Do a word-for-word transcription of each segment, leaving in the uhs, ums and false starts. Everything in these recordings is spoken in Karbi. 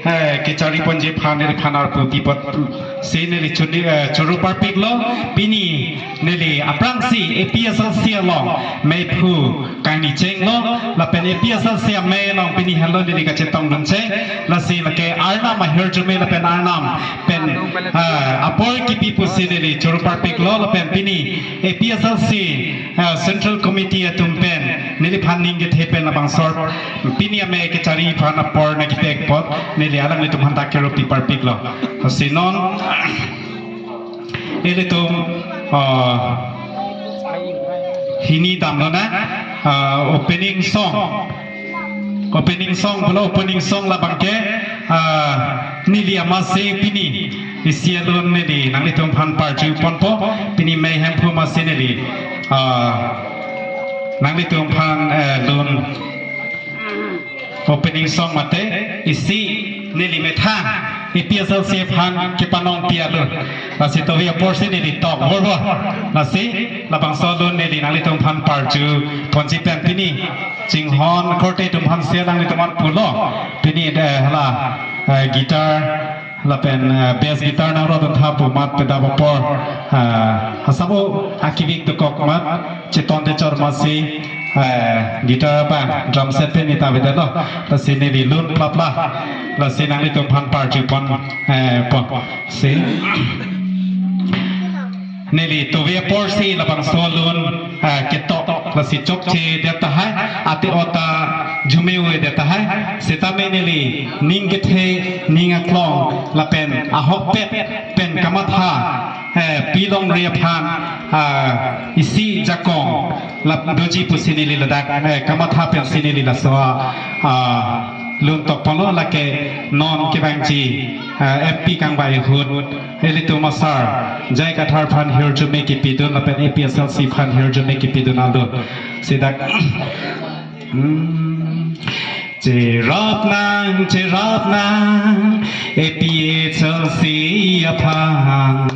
Eh, kechari ponji aphan neliphan arpu pi apotsi neli chuni, eh, choro parpiklo. Pini neli aphrangsi A P S L C along meiphu kangni chenglo, lapen A P S L C amei along pini henlo neli kachetongdun cheng. Lasi lake arnam ahirjume lapen arnam pen, eh, apor kipi pusi neli choro parpiklo, lapen pini A P S L C, eh, Central Committee atum pen neliphan ning kethe pen labangso pini amei kechari aphan apor nangkepi apot neli alanglitum aphanta kero pi parpiklo. Lasi non ilitum, ah, hini damlonang, ah, opening song. Opening song, pulo opening song labangke, ah, neli amatsi pini isi alun neli nanglitum aphan parju ponpo. Pini mei Hemphu amatsi neli, ah, nanglitum aphan, eh, lun opening song mate isi neli methang A P S L C aphan kepanong pi alun. Lasi tovi aporsi neli tok vorvo. Lasi labangso alun neli nanglitum aphan parju ponji pen pini chinghon korte atum aphansi nanglitum aphan pulo. Pini, eh, hala, eh, guitar lapen, eh, bass guitar nangrodun tha pu amat pedap apor, eh, asabo akivik dokok amat Cheton Techo amatsi, eh, guitar abang drum set pen neta avedetlo. Lasi neli lun plapla. Lasi nanglitum aphan parju pon, eh, ponsi neli tovi aporsi labangso alun, ah, ketok, lasi chokchedet tahai, ate-o ta arjume-o-edet tahai. Sitame neli ning kethe, ning aklong lapen ahokpet pen kamatha, eh, Pi Longri aphan, ah, isi jakong lap doji pusi neli ladak, eh, kamatha pensi neli laso, ah, lun tok ponlo. Lake non kevangji, eh, M P kangvai ahut ilitum asar J I Kathar aphan hirjume kipidun lapen A P S L C aphan hirjume kipidun alun. Sidak, hmm, cherapnang, cherapnang, A P S L C aphan,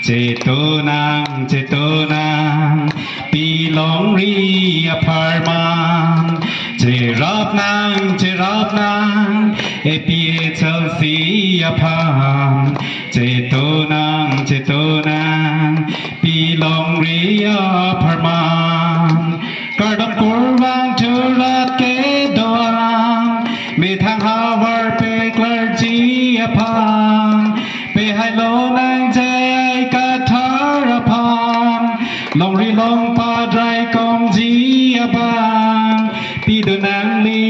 chetonang, chetonang, Pi Longri apharman, cherapnang, cherapnang, A P S L C aphan, chetonang, chetonang, Pi Longri apharman. Kardom kurvangthu rat kedo-an, methang havar pe clergy aphan, pehailonang J I Kathar aphan, Longri Longpat Raikom ji abang, pidun nangli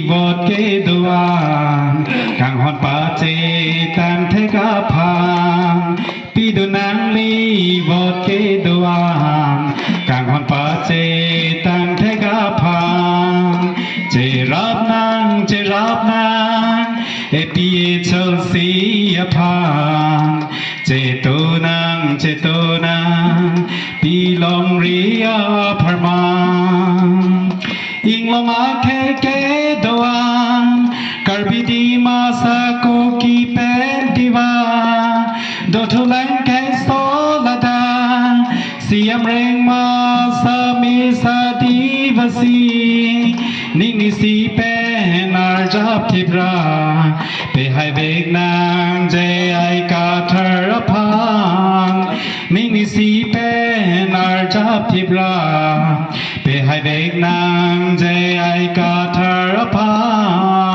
vote kedo-an, kanghon pachetang thek aphan, pidun nangli vote kedo-an, kanghon pachetang thek aphan, cherapnang, cherapnang, A P S L C aphan, chetonang, chetonang, Pi Longri apharman. Inglong akhei kedo-an, Karbi Dimasa Kuki pen Tiwa, dothulang khei so ladak, Siam Rengma Assamese Adivasi, ningnisi pen arjap thipra, pehaiveknang J I Kathar aphan, ningnisi pen arjap thipra, pehaiveknang J I Kathar aphan.